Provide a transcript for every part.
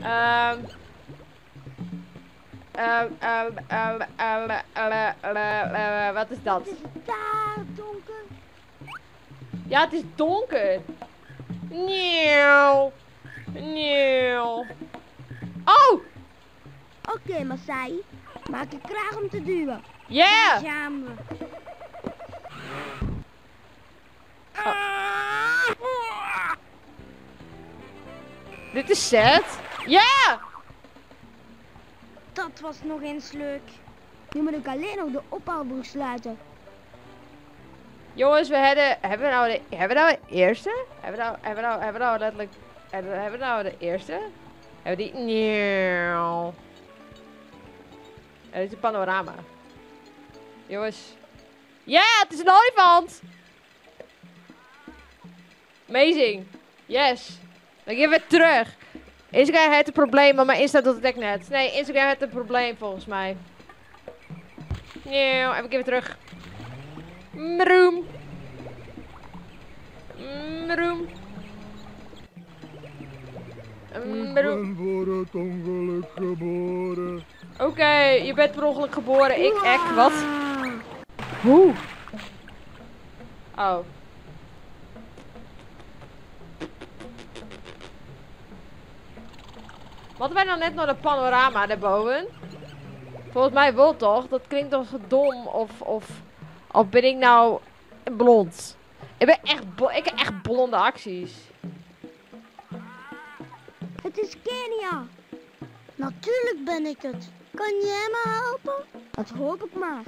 Ehm. Wat is dat? Het is daar donker. Ja, het is donker. Nieuw. Nieuw. Oh! Oké, Masai. Maak je klaar om te duwen. Yeah! Daar gaan we. Oh. Dit is sad. Yeah! Dat was nog eens leuk. Nu moet ik alleen nog de ophaalbrug sluiten. Jongens, we hebben, hebben we nou de, hebben we nou de eerste? Hebben we nou, hebben we nou, hebben we nou letterlijk, hebben, hebben we nou de eerste? Hebben we die? Nee. Het is een panorama. Jongens. Ja, het is een olifant! Amazing. Yes. Dan geven we het terug. Instagram heeft een probleem, maar mijn Insta doet het echt net. Nee, Instagram heeft een probleem volgens mij. Nee, even weer terug. Mroem. Mroem. Ik ben voor het ongeluk geboren. Oké, je bent per ongeluk geboren. Ik ek, wat? Hoe? Oh. Wat wij nou net naar de panorama daarboven? Volgens mij wel toch? Dat klinkt toch zo dom of ben ik nou blond? Ik ben echt ik heb echt blonde acties. Het is Kenia. Natuurlijk ben ik het. Kan jij me helpen? Dat hoop ik maar.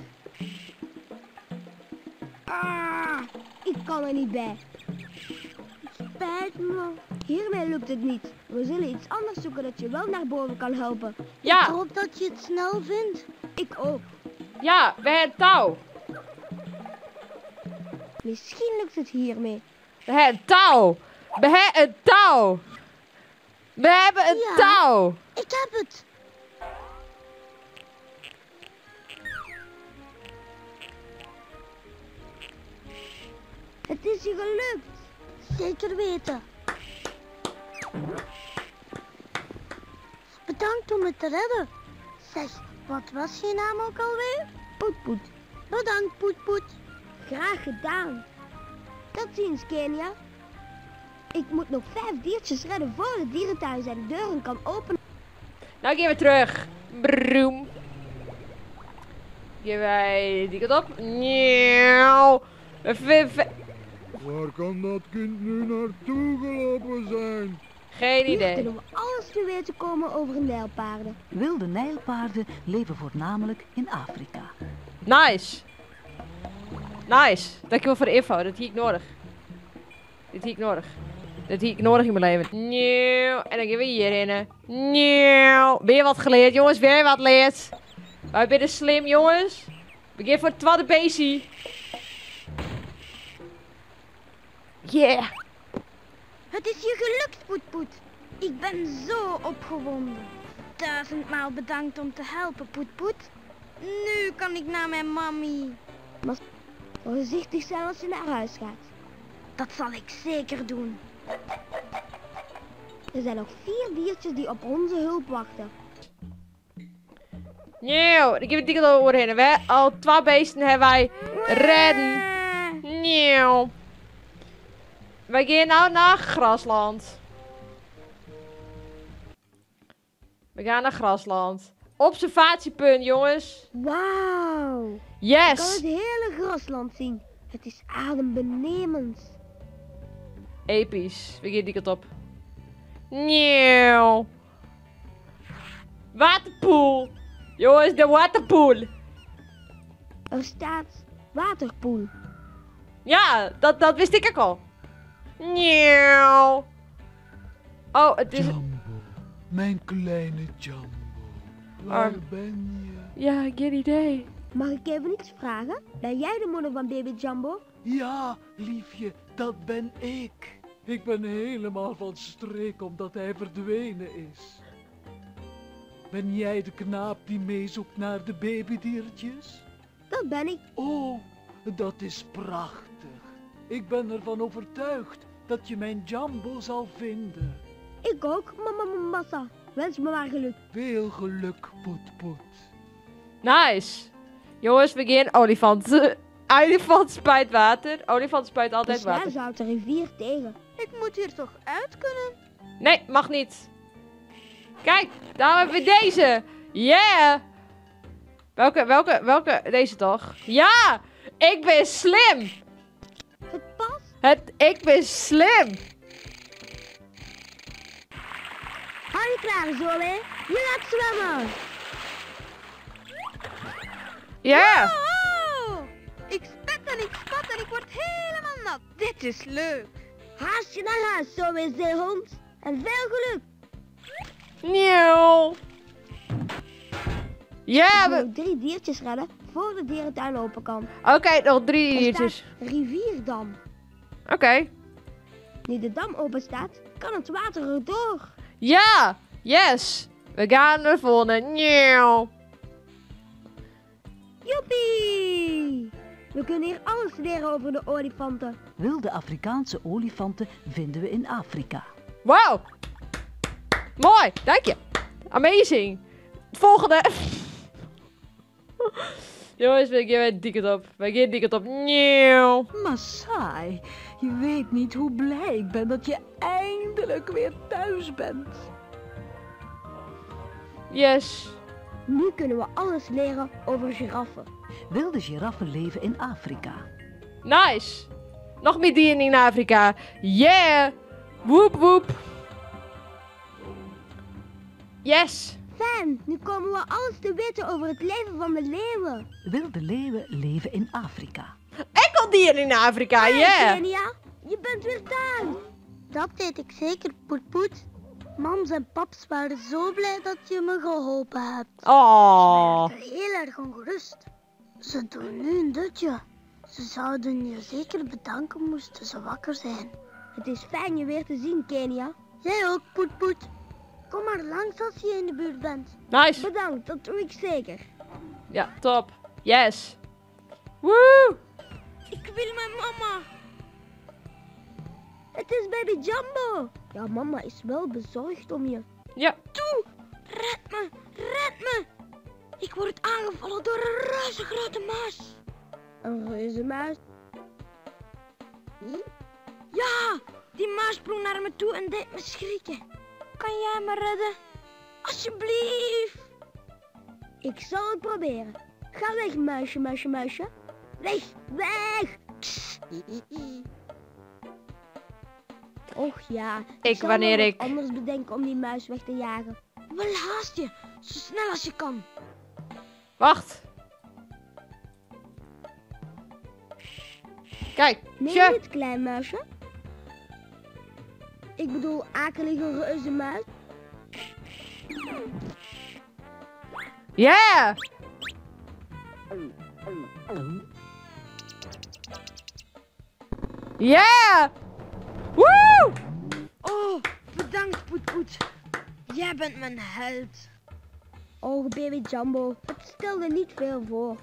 Ah, ik kan er niet bij. Het spijt me. Hiermee lukt het niet. We zullen iets anders zoeken dat je wel naar boven kan helpen. Ja. Ik hoop dat je het snel vindt. Ik ook. Ja, we hebben touw. Misschien lukt het hiermee. We hebben een touw. We hebben een touw. We hebben een Ja. touw. Ik heb het. Het is je gelukt. Zeker weten. Bedankt om me te redden. Zeg, wat was je naam ook alweer? Poet Poet. Bedankt, Poet Poet. Graag gedaan. Tot ziens, Kenia. Ik moet nog 5 diertjes redden voor de dierentuin zijn deuren kan openen. Nou gaan we terug. Broem. Gaan wij die kant op. Nieuw. Waar kan dat kind nu naartoe gelopen zijn? Geen Hier idee. kunnen we alles te weten komen over nijlpaarden. Wilde nijlpaarden leven voornamelijk in Afrika. Nice. Nice. Dankjewel voor de info. Dat hier ik nodig. Dit hier ik nodig. Dat hier ik nodig in mijn leven. Nieuw. En dan gaan we hierin. Nieuw. Weer wat geleerd, jongens. Weer wat geleerd. Wij zijn slim, jongens. Begin voor het tweede beestje. Yeah. Het is je gelukt, Poet Poet. Ik ben zo opgewonden. 1000-maal bedankt om te helpen, Poet Poet. Nu kan ik naar mijn mammy. Maar voorzichtig zijn als je naar huis gaat. Dat zal ik zeker doen. Er zijn nog 4 diertjes die op onze hulp wachten. Nieuw, ik heb het dikke oor heen. We al 2 beesten hebben wij redden. Nieuw. Wij gaan nou naar grasland. We gaan naar grasland. Observatiepunt, jongens. Wauw. Yes. Ik kan het hele grasland zien. Het is adembenemend. Episch. We gaan die kant op. Nieuw. Waterpoel. Jongens, de waterpoel. Er staat waterpoel. Ja, dat wist ik ook al. Nieuw. Oh, het is... Jumbo, mijn kleine Jumbo. Waar Arm. ben je? Ja, geen idee. Mag ik even iets vragen? Ben jij de moeder van baby Jumbo? Ja, liefje, dat ben ik. Ik ben helemaal van streek omdat hij verdwenen is. Ben jij de knaap die meezoekt naar de babydiertjes? Dat ben ik. Oh, dat is prachtig. Ik ben ervan overtuigd dat je mijn Jumbo zal vinden. Ik ook, mama Massa. Wens me maar geluk. Veel geluk, Poet Poet. Nice. Jongens, we gaan olifant. Olifant spuit water. Olifant spuit altijd De water. houdt de rivier tegen. Ik moet hier toch uit kunnen? Nee, mag niet. Kijk, daar hebben we deze. Yeah. Welke, welke, welke? Deze toch? Ja! Ik ben slim! Het past. Ik ben slim! Hou je klaar, Zoe. Je gaat zwemmen. Ja! Oh! Ik spet en ik spat en ik word helemaal nat. Dit is leuk. Haast je naar huis, Zoe zeehond. En veel geluk. Nieuw. Ja, Ik we... moet 3 diertjes redden voor de dierentuin open kan. Oké, nog 3 Er diertjes. staat rivierdam. Oké. Nu de dam open staat, kan het water erdoor. Ja! Yes! We gaan naar de volgende. Nieuw. Joepie! We kunnen hier alles leren over de olifanten. Wilde Afrikaanse olifanten vinden we in Afrika. Wauw! Mooi, dank je. Amazing. Volgende. Jongens, we gaan die kant op. We gaan die kant op. Nieuw. Masai, je weet niet hoe blij ik ben dat je eindelijk weer thuis bent. Yes. Nu kunnen we alles leren over giraffen. Wilde giraffen leven in Afrika. Nice. Nog meer dieren in Afrika. Yeah. Woep woep. Yes. Fijn, nu komen we alles te weten over het leven van de leeuwen. Wilde leeuwen leven in Afrika. Enkel dieren in Afrika, Hey, yeah. Kenia, je bent weer thuis. Dat deed ik zeker, Poet Poet. Mams en paps waren zo blij dat je me geholpen hebt. Oh. Ik ben heel erg ongerust. Ze doen nu een dutje. Ze zouden je zeker bedanken moesten ze wakker zijn. Het is fijn je weer te zien, Kenia. Jij ook, Poet Poet. Kom maar langs als je in de buurt bent. Nice. Bedankt, dat doe ik zeker. Ja, top. Yes. Woe. Ik wil mijn mama. Het is baby Jumbo. Ja, mama is wel bezorgd om je. Ja. Toe, red me, red me. Ik word aangevallen door een reuze grote muis. Een reuzenmuis? Ja, die muis sprong naar me toe en deed me schrikken. Kan jij me redden? Alsjeblieft. Ik zal het proberen. Ga weg, muisje, muisje, muisje. Weg, weg. Och ja, ik zal wanneer wel wat ik- anders bedenken om die muis weg te jagen. Wel haast je, zo snel als je kan. Wacht. Kijk. Nee, Tje. niet, klein muisje. Ik bedoel, akelige reuzenmuis. Yeah. Yeah. Woe. Oh, bedankt Poet Poet. Jij bent mijn held. Och, baby Jumbo, het stelde niet veel voor.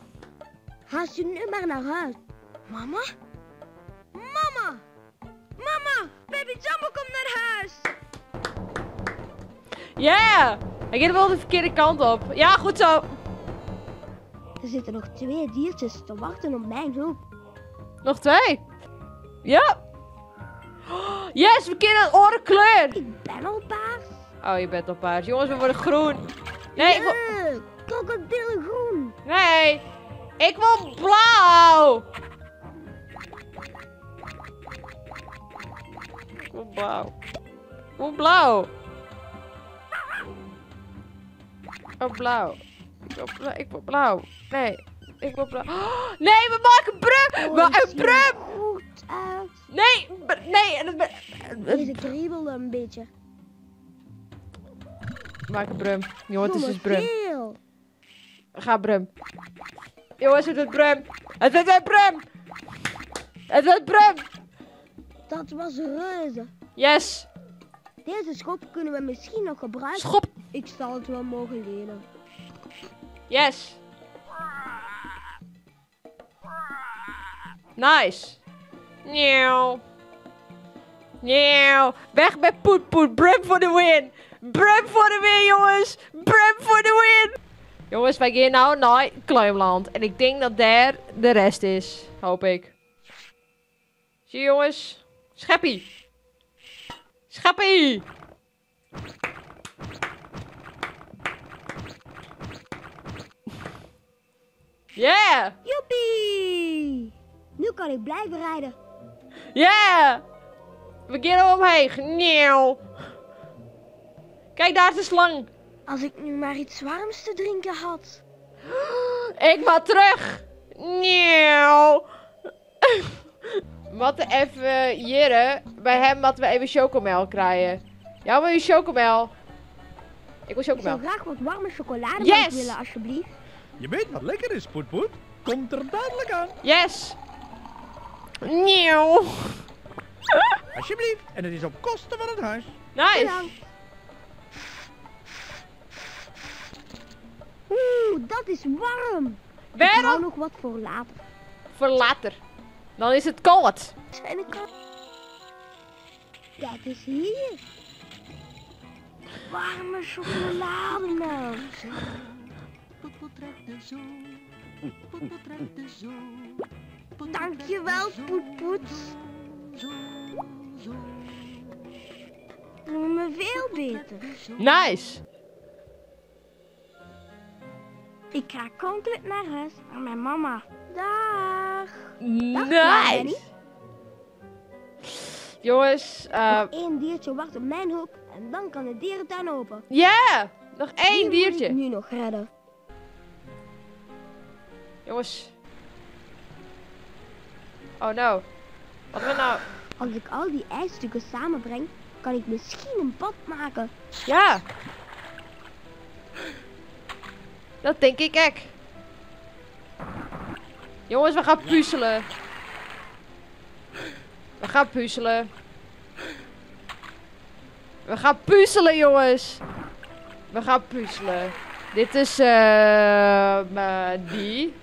Haast je nu maar naar huis. Mama? Mama! Mama! Baby Jumbo komt naar huis! Yeah. Hij gaat wel de verkeerde kant op. Ja, goed zo. Er zitten nog 2 diertjes te wachten op mijn hulp. Nog 2. Ja. Yes, we kennen een orenkleur. Ik ben al paars. Oh, je bent al paars. Jongens, we worden groen. Nee, ik wil... Leuk, krokodillengroen. Nee. Ik wil blauw. Ik wil blauw. Ik wil blauw. Oh, blauw. Ik wil blauw. Ik wil blauw. Nee, ik wil blauw. Oh, nee, we maken brug. Oh, We ik een zie er brug. goed uit. Nee, nee. en het Deze kriebelde een beetje. Maak een brum. Jongens, het is dus Domme brum. geel. Ga brum. Jongens, het is brum. Het is een brum. Het is brum. Dat was reuze. Yes. Deze schop kunnen we misschien nog gebruiken. Schop. Ik zal het wel mogen lenen. Yes. Nice. Nieuw. Nieuw. Weg met Poet Poet. Brum voor de win. Brum voor de win, jongens. Brum voor de win. Jongens, wij gaan nou naar Kluimland. En ik denk dat daar de rest is. Hoop ik. Zie je, jongens. Scheppie. Scheppie. Yeah. Joepie! Nu kan ik blijven rijden. Yeah. We gaan omheen. Nieuw. Kijk, daar is de slang. Als ik nu maar iets warms te drinken had. Ik mag terug. Nieuw. Wat even jere. Bij hem moeten we even chocomel krijgen. Ja, wil je chocomel? Ik wil Ik zou chocomel. graag wat warme chocolademelk Yes! willen, alsjeblieft. Je weet wat lekker is, Poet Poet. Komt er dadelijk aan. Yes. Nieuw. Alsjeblieft. En het is op kosten van het huis. Nice. Bedankt. Oeh, dat is warm. Ik hou Waarom? nog wat voor later. Voor later. Dan is het koud. En ik kan... Kijk eens hier. Warme chocolademelk. Poet Poet trekt de zo. Poet Poet trekt de zo. Poet Poet Dankjewel, trekt de zo, Poet Poet. Zo, zo. Ik voel me veel beter. Nice. Ik ga konkelend naar huis, naar mijn mama. Dag. Dag, Danny. Nice. Jongens, Nog één diertje wacht op mijn hulp en dan kan de dierentuin open. ja, nog één Die moet diertje. ik nu nog redden. Jongens. Oh no. Wat we nou? Als ik al die ijsstukken samenbreng, kan ik misschien een pad maken. Ja. Dat denk ik ook. Jongens, we gaan puzzelen. We gaan puzzelen. We gaan puzzelen, jongens. We gaan puzzelen. Dit is die.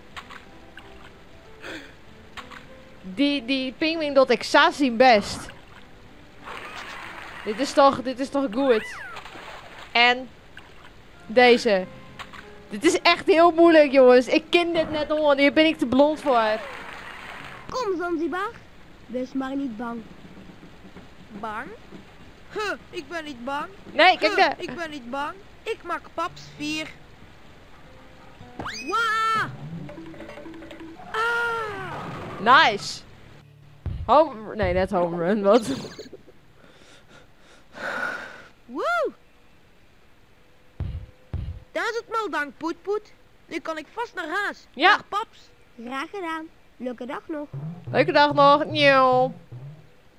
Die pinguïn dat ik zou zien best. Dit is toch goed. En deze. Dit is echt heel moeilijk, jongens. Ik ken dit net nog. Hier ben ik te blond voor. Kom, Zanzibar. Wees maar niet bang. Bang? Huh, ik ben niet bang. Nee, kijk Huh, daar. ik ben niet bang. Ik maak paps 4. Waa! Ah! Nice. Home... Nee, net home run. Wat? Woe! Duizendmaal dank, Poet Poet. Nu kan ik vast naar huis. Ja. Dag, paps. Graag gedaan. Leuke dag nog. Leuke dag nog. Nieuw.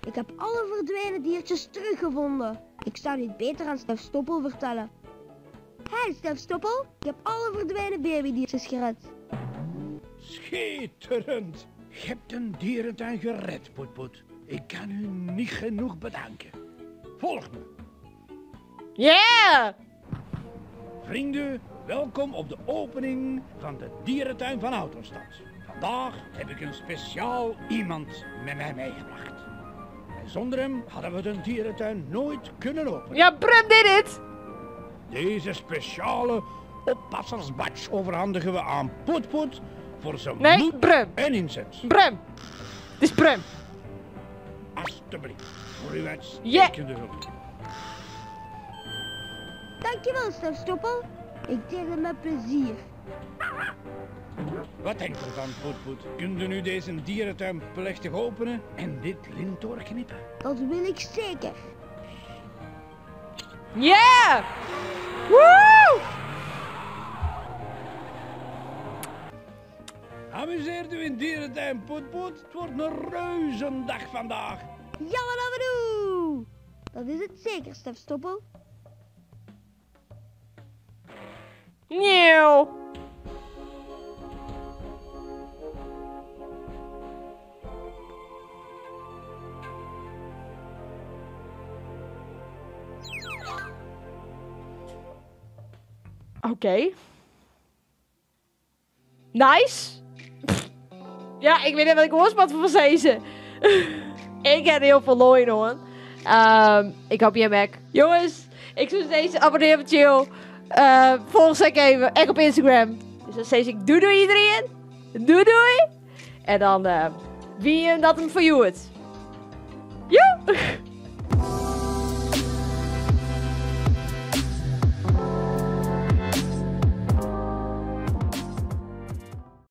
Ik heb alle verdwenen diertjes teruggevonden. Ik zou dit beter aan Stef Stoppel vertellen. Hey Stef Stoppel, ik heb alle verdwenen babydiertjes gered. Schitterend. Je hebt een dierentuin gered, Poet Poet. Ik kan u niet genoeg bedanken. Volg me. Yeah! Vrienden, welkom op de opening van de dierentuin van Autostad. Vandaag heb ik een speciaal iemand met mij meegebracht. En zonder hem hadden we de dierentuin nooit kunnen openen. Ja, Brum did it! Deze speciale oppassersbadge overhandigen we aan Poet Poet voor zijn Nee, moed Brum. en inzet. Brum. Het is Brum. Alsjeblieft, voor uw uitstekende hulp. Dankjewel Stef Stoppel. Ik deel het met plezier. Wat denkt u ervan, Poet Poet? Kunt u nu deze dierentuin plechtig openen en dit lint doorknippen? Dat wil ik zeker. Yeah! Woe! Amuseert u in dierentuin, Poet Poet? Het wordt een reuzendag vandaag. Jabba-dabba-doo! Dat is het zeker, Stef Stoppel. Nieuw. Oké. Nice. Pff. Ja, ik weet niet wat ik hoor wat van deze. Ik heb heel veel looien hoor. Ehm, ik hoop jim ek. Jongens, ik soe sizze abonnear op chill. Uh, folgje ek even, ek op Instagram. Dus dan sis ik doei doei iedereen. Doei doei. En dan uh, wie dat hem foar hjoed. Joe!